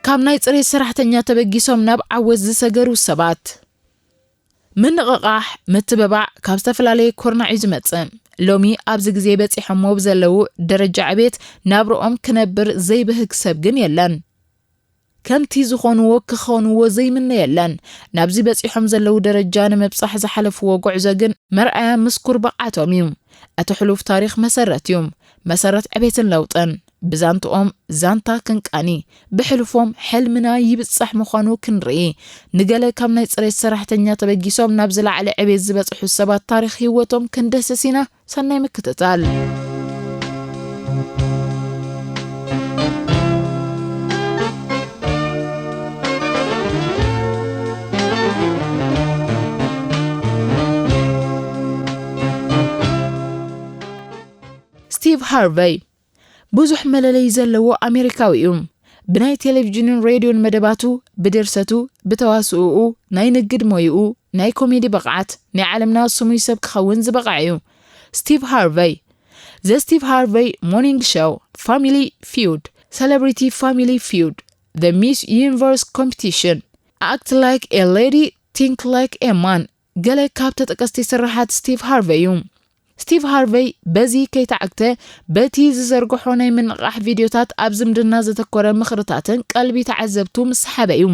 ካብ ናይ ጽሬት ሰራሕተኛ ተበጊሶም ናብ ዓወት ዝሰገሩ ሰባት። ምንቕቓሕ፣ ምትብባዕ ካብ ዝተፈላለየ ኩርናዕ እዩ ዝመጽእ። ሎሚ ኣብዚ ግዜ በጺሖሞ ብዘለዉ ደረጃ ዕቤት ናብርኦም ክነብር ዘይብህግ ሰብ ግን የለን። ከምቲ ዝኾንዎ ክኾንዎ ዘይምነ የለን። ናብዚ በጺሖም ዘለዉ ደረጃ ንምብጻሕ ዝሓለፍዎ ጉዕዞ ግን መርኣያ ምስኩር ብቕዓቶም እዩ። እቲ ሕሉፍ ታሪኽ መሰረት እዩ። መሰረት ዕቤትን ለውጥን። ብዛንትኦም ዛንታ ክንቃኒ፣ ብሕልፎም ሕልምና ይብጻሕ ምዃኑ ክንርኢ። ንገለ ካብ ናይ ጽሬት ሰራሕተኛ ተበጊሶም ናብ ዝለዓለ ዕቤት ዝበጽሑ ሰባት ታሪኽ ህይወቶም ክንደስስ ኢና። ሰናይ ምክትታል። ስቲቭ ሃርቨይ ብዙሕ መለለይ ዘለዎ ኣሜሪካዊ እዩ። ብናይ ቴሌቪዥንን ሬድዮን መደባቱ፣ ብድርሰቱ፣ ብተዋስኦኡ፣ ናይ ንግድ ሞይኡ፣ ናይ ኮሜዲ ብቕዓት፣ ናይ ዓለምና ስሙይ ሰብ ክኸውን ዝበቕዐ እዩ። ስቲቭ ሃርቨይ። The Steve Harvey Morning Show፣ Family Feud፣ Celebrity Family Feud፣ The Miss Universe Competition፣ Act Like a Lady፣ Think Like a Man፣ ገለ ካብ ተጠቀስቲ ስርሓት ስቲቭ ሃርቨይ እዩ። ስቲቭ ሃርቨይ በዚ ከይተዓግተ፣ በቲ ዝዘርግሖ ናይ ምንቕቓሕ ቪድዮታት ኣብ ዝምድና ዘተኮረ ምኽርታትን ቀልቢ ተዓዘብቱ ምስ ሰሓበ እዩ።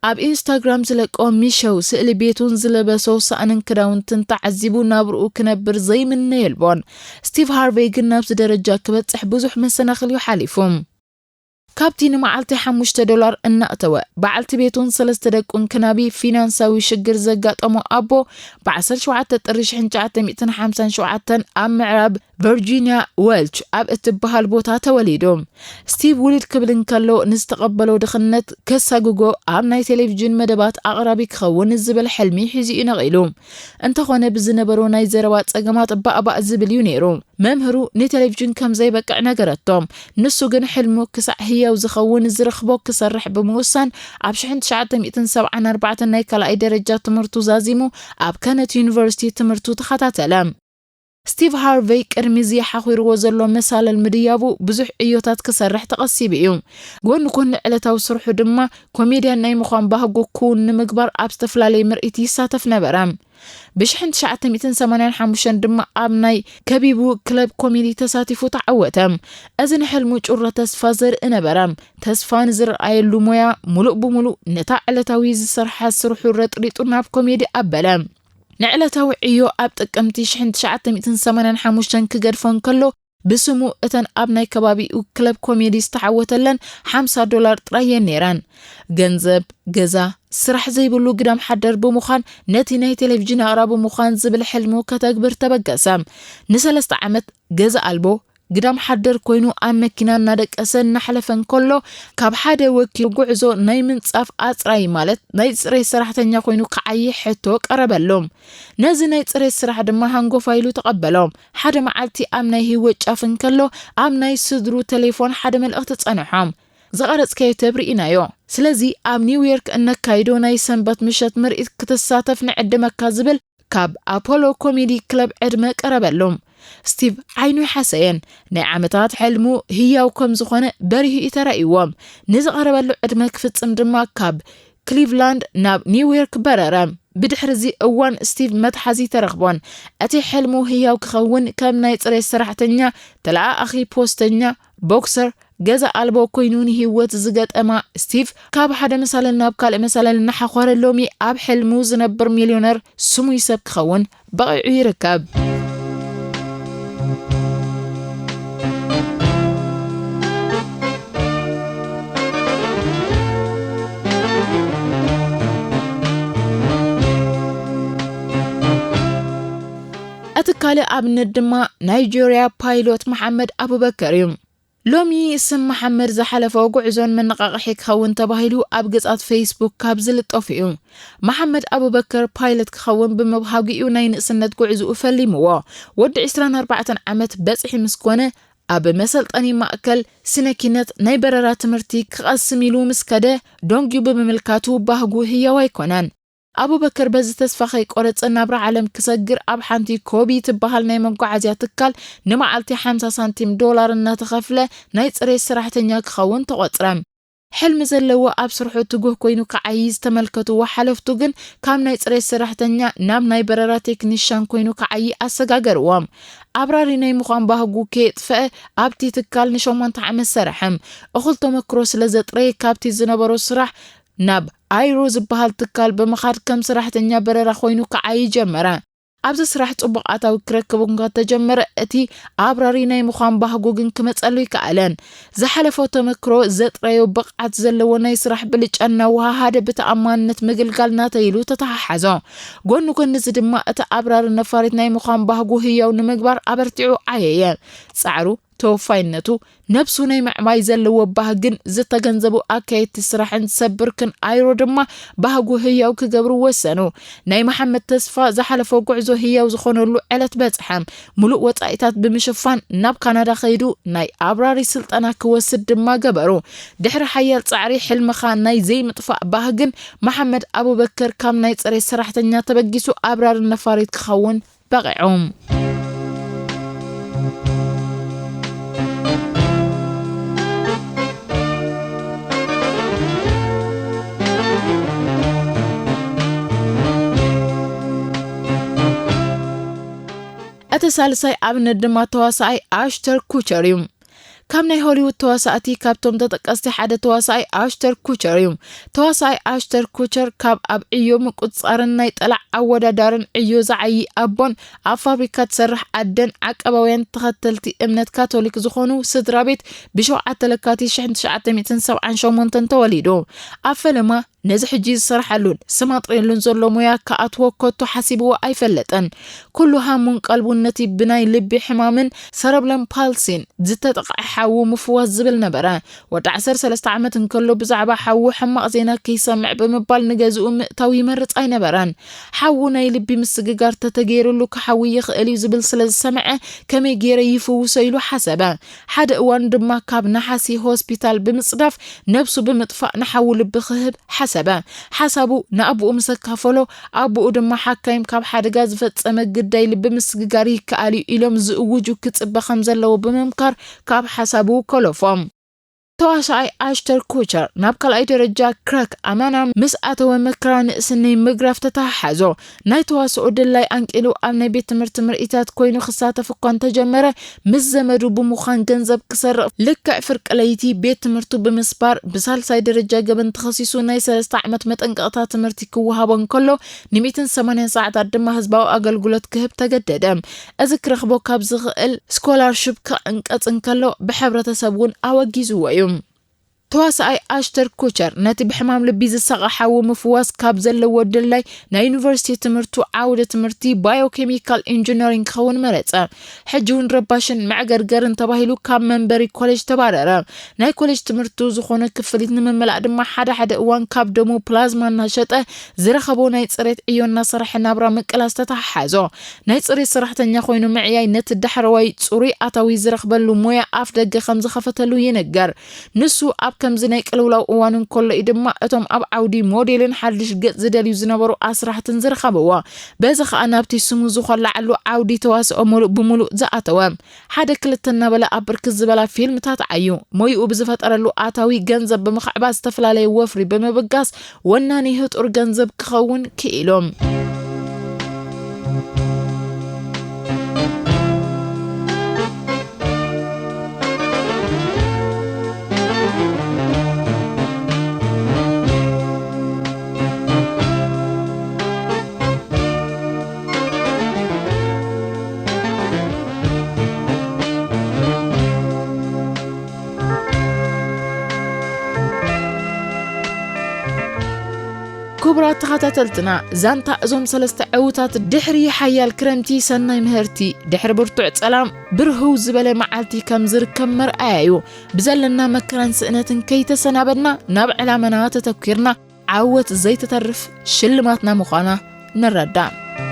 ኣብ ኢንስታግራም ዝለቆ ሚሸው ስእሊ ቤቱን ዝለበሶ ሳእንን ክዳውንትን ተዓዚቡ ናብርኡ ክነብር ዘይምነ የልቦን። ስቲቭ ሃርቨይ ግን ናብዚ ደረጃ ክበጽሕ ብዙሕ መሰናኽል እዩ ሓሊፉ። ካብቲ ንመዓልቲ ሓሙሽተ ዶላር እናእተወ፣ በዓልቲ ቤቱን ሰለስተ ደቁን ክናቢ ፊናንሳዊ ሽግር ዘጋጠሞ ኣቦ፣ ብ ዓሰርተ ሸውዓተ ጥሪ ሽሕን ትሽዓተ ሚእትን ሓምሳን ሸውዓተን ኣብ ምዕራብ ቨርጂንያ ዌልች ኣብ እትበሃል ቦታ ተወሊዱ። ስቲቭ ውልድ ክብል እንከሎ ንዝተቐበሎ ድኽነት ከሳግጎ ኣብ ናይ ቴሌቪዥን መደባት ኣቕራቢ ክኸውን ዝብል ሕልሚ ሒዙ እዩ ነቒሉ። እንተኾነ ብዝነበሮ ናይ ዘረባ ጸገማት ባእባእ ዝብል እዩ ነይሩ። መምህሩ ንቴሌቪዥን ከም ዘይበቅዕ ነገረቶ። ንሱ ግን ሕልሙ ክሳዕ ህያው ዝኸውን ዝረኽቦ ክሰርሕ ብምውሳን ኣብ ሽሕን ትሽዓተ ሚእትን ሰብዓን ኣርባዕተን ናይ ካልኣይ ደረጃ ትምህርቱ ዛዚሙ ኣብ ከነት ዩኒቨርሲቲ ትምህርቱ ተኸታተለ። ስቲቭ ሃርቨይ ቅድሚ እዚ ሓኺርዎ ዘሎ መሳለል ምድያቡ ብዙሕ ዕዮታት ክሰርሕ ተቐሲቡ እዩ። ጎኒ ጎኒ ዕለታዊ ስርሑ ድማ ኮሜድያን ናይ ምዃን ባህጉ ክውን ንምግባር ኣብ ዝተፈላለየ ምርኢት ይሳተፍ ነበረ። ብ ሽሕን ትሽዓተ ሚእትን ሰማንያን ሓሙሽተን ድማ ኣብ ናይ ከቢቡ ክለብ ኮሜዲ ተሳቲፉ ተዓወተ። እዚ ንሕልሙ ጩረ ተስፋ ዘርኢ ነበረ። ተስፋ ንዝረኣየሉ ሞያ ሙሉእ ብሙሉእ ነታ ዕለታዊ ዝሰርሓ ስርሑ ረጥሪጡ ናብ ኮሜዲ ኣበለ። ንዕለታዊ ዕዮ ኣብ ጥቅምቲ ሽሕን ትሽዓተ ሚእትን ሰማንያን ሓሙሽተን ክገድፎ እንከሎ፣ ብስሙ እተን ኣብ ናይ ከባቢኡ ክለብ ኮሜዲ ዝተዓወተለን ሓምሳ ዶላር ጥራይ እየን ነይረን። ገንዘብ፣ ገዛ፣ ስራሕ ዘይብሉ ግዳም ሓደር ብምዃን ነቲ ናይ ቴሌቪዥን ኣቕራቢ ምዃን ዝብል ሕልሙ ከተግብር ተበገሰ። ንሰለስተ ዓመት ገዛ ኣልቦ፣ ግዳም ሓደር ኮይኑ ኣብ መኪና እናደቀሰ እናሕለፈ እንከሎ፣ ካብ ሓደ ወኪል ጉዕዞ ናይ ምንጻፍ ኣጽራይ ማለት ናይ ጽሬት ሰራሕተኛ ኮይኑ ክዓዪ ሕቶ ቀረበሉ። ነዚ ናይ ጽሬት ስራሕ ድማ ሃንጎፋ ኢሉ ተቐበሎ። ሓደ መዓልቲ ኣብ ናይ ህይወት ጫፍ እንከሎ፣ ኣብ ናይ ስድሩ ቴሌፎን ሓደ መልእኽቲ ጸንሖ። "ዝቐረጽካዮ ተብሪ ኢናዮ። ስለዚ ኣብ ኒውዮርክ እነካይዶ ናይ ሰንበት ምሸት ምርኢት ክትሳተፍ ንዕድመካ" ዝብል ካብ ኣፖሎ ኮሜዲ ክለብ ዕድመ ቀረበሉ። ስቲቭ ዓይኑ ኣይሓሰየን። ናይ ዓመታት ሕልሙ ህያው ከም ዝኾነ በሪሁ እዩ ተራእይዎ። ንዝቐረበሉ ዕድመ ክፍጽም ድማ ካብ ክሊቭላንድ ናብ ኒውዮርክ በረረ። ብድሕሪ እዚ እዋን ስቲቭ መትሓዚ ተረኽቦን። እቲ ሕልሙ ህያው ክኸውን ከም ናይ ጽሬት ሰራሕተኛ፣ ተለኣኣኺ ፖስተኛ፣ ቦክሰር፣ ገዛ ኣልቦ ኮይኑ ንህይወት ዝገጠማ ስቲቭ፣ ካብ ሓደ መሳለል ናብ ካልእ መሳለል እናሓኾረ ሎሚ ኣብ ሕልሙ ዝነብር ሚልዮነር ስሙይ ሰብ ክኸውን በቒዑ ይርከብ። እቲ ካልእ ኣብነት ድማ ናይጀርያ ፓይሎት መሓመድ ኣቡበከር እዩ። ሎሚ ስም መሓመድ ዝሓለፎ ጉዕዞን መነቓቕሒ ክኸውን ተባሂሉ ኣብ ገጻት ፌስቡክ ካብ ዝልጠፉ እዩ። መሓመድ ኣቡበከር ፓይለት ክኸውን ብምብሃጉ እዩ ናይ ንእስነት ጉዕዝኡ ፈሊምዎ። ወዲ ዕስራን ኣርባዕተን ዓመት በጽሒ ምስ ኮነ፣ ኣብ መሰልጠኒ ማእከል ስነኪነት ናይ በረራ ትምህርቲ ክቐስም ኢሉ ምስ ከደ፣ ደንጉዩ ብምምልካቱ ባህጉ ህያው ኣይኮነን። ኣቡበከር በዚ ተስፋ ከይቆረጸ ናብራ ዓለም ክሰግር ኣብ ሓንቲ ኮቢ ትበሃል ናይ መጓዓዝያ ትካል ንመዓልቲ ሓምሳ ሳንቲም ዶላር እናተኸፍለ ናይ ጽሬት ሰራሕተኛ ክኸውን ተቖጽረ። ሕልሚ ዘለዎ ኣብ ስርሑ ትጉህ ኮይኑ ክዓዪ ዝተመልከትዎ ሓለፍቱ ግን ካብ ናይ ጽሬት ሰራሕተኛ ናብ ናይ በረራ ቴክኒሻን ኮይኑ ክዓዪ ኣሰጋገርዎም። ኣብራሪ ናይ ምዃን ባህጉ ከየጥፈአ ኣብቲ ትካል ንሸሞንተ ዓመት ሰርሐ። እኹል ተመክሮ ስለ ዘጥረየ ካብቲ ዝነበሮ ስራሕ ናብ ኣይሮ ዝበሃል ትካል ብምኻድ ከም ሰራሕተኛ በረራ ኮይኑ ክዓዪ ጀመረ። ኣብዚ ስራሕ ጽቡቕ ኣታዊ ክረክብ እንኳ ተጀመረ እቲ ኣብራሪ ናይ ምዃን ባህጉ ግን ክመጸሉ ይከኣለን። ዝሓለፎ ተመክሮ ዘጥረዮ ብቕዓት ዘለዎ ናይ ስራሕ ብልጫ እናወሃሃደ ብተኣማንነት ምግልጋል ናተይ ኢሉ ተተሓሓዞ። ጎኒ ጎኒ እዚ ድማ እቲ ኣብራሪ ነፋሪት ናይ ምዃን ባህጉ ህያው ንምግባር ኣበርቲዑ ዓየየ። ጻዕሩ፣ ተወፋይነቱ፣ ነብሱ ናይ ምዕባይ ዘለዎ ባህግን ዝተገንዘቡ ኣካየድቲ ስራሕን ሰብ ብርክን ኣይሮ ድማ ባህጉ ህያው ክገብሩ ወሰኑ። ናይ መሓመድ ተስፋ ዝሓለፎ ጉዕዞ ህያው ዝኾነሉ ዕለት በጽሐ። ሙሉእ ወጻኢታት ብምሽፋን ናብ ካናዳ ከይዱ ናይ ኣብራሪ ስልጠና ክወስድ ድማ ገበሩ። ድሕሪ ሓያል ጻዕሪ ሕልምኻ ናይ ዘይምጥፋእ ባህግን መሓመድ ኣቡበከር ካብ ናይ ጽሬት ሰራሕተኛ ተበጊሱ ኣብራሪ ነፋሪት ክኸውን በቒዑ። እቲ ሳልሳይ ኣብነት ድማ ተዋሳኣይ ኣሽተር ኩቸር እዩ። ካብ ናይ ሆሊውድ ተዋሳእቲ ካብቶም ተጠቀስቲ ሓደ ተዋሳኣይ ኣሽተር ኩቸር እዩ። ተዋሳኣይ ኣሽተር ኩቸር ካብ ኣብ ዕዮ ምቁጽጻርን ናይ ጠላዕ ኣወዳዳርን ዕዮ ዝዓዪ ኣቦን ኣብ ፋብሪካ ትሰርሕ ኣደን ዓቀባውያን ተኸተልቲ እምነት ካቶሊክ ዝኾኑ ስድራ ቤት ብሸውዓተ ለካቲት ሽሕን ትሽዓተ ሚእትን ሰብዓን ሸሞንተን ተወሊዱ። ኣብ ፈለማ ነዚ ሕጂ ዝሰርሓሉን ስም ኣጥርየሉን ዘሎ ሞያ ክኣትዎ ከቶ ሓሲብዎ ኣይፈለጠን። ኩሉ ሃሙን ቀልቡን ነቲ ብናይ ልቢ ሕማምን ሰረብለም ፓልሲን ዝተጠቕዐ ሓዉ ምፍዋስ ዝብል ነበረ። ወዲ ዓሰርተ ሰለስተ ዓመት እንከሎ ብዛዕባ ሓዉ ሕማቕ ዜና ከይሰምዕ ብምባል ንገዝኡ ምእታው ይመርጽ ኣይነበረን። ሓዉ ናይ ልቢ ምስግጋር ተተገይሩሉ ክሓዊ ይኽእል እዩ ዝብል ስለ ዝሰምዐ ከመይ ገይረ ይፍውሶ ኢሉ ሓሰበ። ሓደ እዋን ድማ ካብ ነሓሲ ሆስፒታል ብምጽዳፍ ነብሱ ብምጥፋእ ንሓዉ ልቢ ክህብ ሓሰበ። ሓሳቡ ንኣቦኡ ምስ ኣካፈሎ፣ ኣቦኡ ድማ ሓካይም ካብ ሓደጋ ዝፈጸመ ግዳይ ልቢ ምስግጋር ይከኣል እዩ ኢሎም ዝእውጁ ክጽበ ከም ዘለዎ ብምምካር ካብ ሓሳቡ ከለፎ። ተዋሳኣይ ኣሽተር ኩቸር ናብ ካልኣይ ደረጃ ክረክ ኣማና ምስ ኣተወ መከራ ንእስነይ ምግራፍ ተተሓሓዞ። ናይ ተዋስኦ ድላይ ኣንቂሉ ኣብ ናይ ቤት ትምህርቲ ምርኢታት ኮይኑ ክሳተፍ እኳ እንተጀመረ፣ ምስ ዘመዱ ብምዃን ገንዘብ ክሰርቕ ልክዕ ፍርቂ ለይቲ ቤት ትምህርቱ ብምስባር ብሳልሳይ ደረጃ ገበን ተኸሲሱ ናይ ሰለስተ ዓመት መጠንቀቕታ ትምህርቲ ክወሃቦ እንከሎ፣ ን ሚእትን ሰማንያን ሰዓታት ድማ ህዝባዊ ኣገልግሎት ክህብ ተገደደ። እዚ ክረኽቦ ካብ ዝኽእል ስኮላርሽፕ ክዕንቀጽ እንከሎ፣ ብሕብረተሰብ እውን ኣወጊዝዎ እዩ። ተዋሳኣይ ኣሽተር ኩቸር ነቲ ብሕማም ልቢ ዝሳቐ ሓዉ ምፍዋስ ካብ ዘለዎ ድላይ ናይ ዩኒቨርሲቲ ትምህርቱ ዓውደ ትምህርቲ ባዮኬሚካል ኢንጂነሪንግ ክኸውን መረጸ። ሕጂ እውን ረባሽን መዕገርገርን ተባሂሉ ካብ መንበሪ ኮሌጅ ተባረረ። ናይ ኮሌጅ ትምህርቱ ዝኾነ ክፍሊት ንምምላእ ድማ ሓደ ሓደ እዋን ካብ ደሙ ፕላዝማ እናሸጠ ዝረኸቦ ናይ ጽሬት ዕዮ እናሰርሐ ናብራ ምቅላስ ተተሓሓዞ። ናይ ጽሬት ሰራሕተኛ ኮይኑ ምዕያይ ነቲ ዳሕረዋይ ጽሩይ ኣታዊ ዝረኽበሉ ሞያ ኣፍ ደገ ከም ዝኸፈተሉ ይንገር። ንሱ ኣብ ከምዚ ናይ ቅልውላው እዋን እንከሎ እዩ ድማ እቶም ኣብ ዓውዲ ሞዴልን ሓድሽ ገጽ ዝደልዩ ዝነበሩ ኣስራሕትን ዝረኸብዎ። በዚ ኸኣ ናብቲ ስሙ ዝኾላዓሉ ዓውዲ ተዋስኦ ሙሉእ ብሙሉእ ዝኣተወ። ሓደ ክልተ እናበለ ኣብ ብርክት ዝበላ ፊልምታት ዓዩ። ሞይኡ ብዝፈጠረሉ ኣታዊ ገንዘብ ብምኽዕባት ዝተፈላለየ ወፍሪ ብምብጋስ ወናኒ ህጡር ገንዘብ ክኸውን ክኢሉ። ክቡራት ተኸታተልትና፣ ዛንታ እዞም ሰለስተ ዕዉታት ድሕሪ ሓያል ክረምቲ ሰናይ ምህርቲ፣ ድሕሪ ብርቱዕ ጸላም ብርህው ዝበለ መዓልቲ ከም ዝርከብ መርኣያ እዩ። ብዘለና መከራን ስእነትን ከይተሰናበድና ናብ ዕላማና ተተኲርና ዓወት ዘይተተርፍ ሽልማትና ምዃና ንረዳእ።